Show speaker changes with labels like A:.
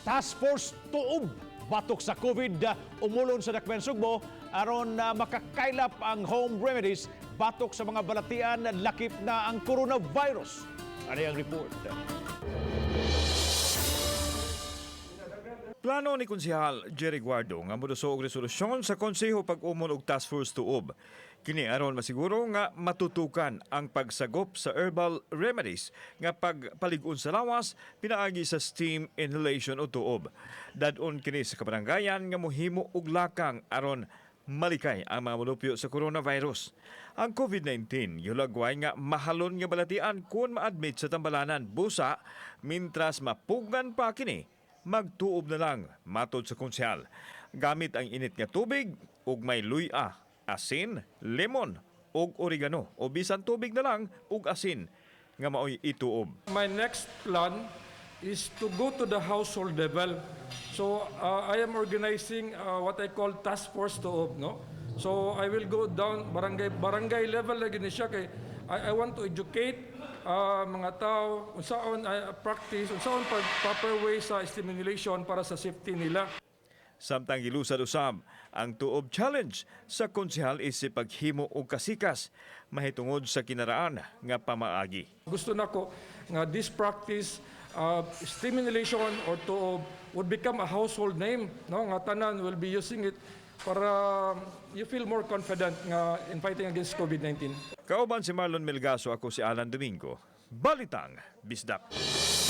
A: Task Force Tuob batok sa COVID umulon sa Dakbayan Sugbo aron makakaylap ang home remedies batok sa mga balatian lakip na ang coronavirus. Ano ang report?
B: Plano ni Konsehal Jerry Guardo nga moduso og resolusyon sa konseho pag-umol og Task Force Tuob. Kini aron masiguro nga matutukan ang pagsagop sa herbal remedies nga pagpalig-on sa lawas pinaagi sa steam inhalation o tuob. Dad-on kini sa kabaranggayan nga mohimo og lakang aron malikay ang mga molupyo sa coronavirus. Ang COVID-19 gihulagway nga mahalon nga balatian kung maadmit sa tambalanan busa mintras mapugan pa kini, magtuob na lang matod sa konsehal. Gamit ang init nga tubig ug may luya, asin, lemon ug oregano o bisan tubig na lang ug asin nga maoy ituob.
C: My next plan is to go to the household level. So I am organizing what I call task force tuob, no? So I will go down barangay barangay level lagi ni siya kay I want to educate mga tao unsaon practice, unsaon pag proper way sa stimulation para sa safety nila.
B: Samtang gilusad usab ang Tuob Challenge sa konsehal isip paghimo og kasikas mahitungod sa kinaraan nga pamaagi.
C: Gusto nako nga this practice, stimulation or tuob, would become a household name, no, nga tanan will be using it para you feel more confident nga in fighting against COVID-19.
B: Kauban si Marlon Melgaso, ako si Alan Domingo. Balitang Bisdak.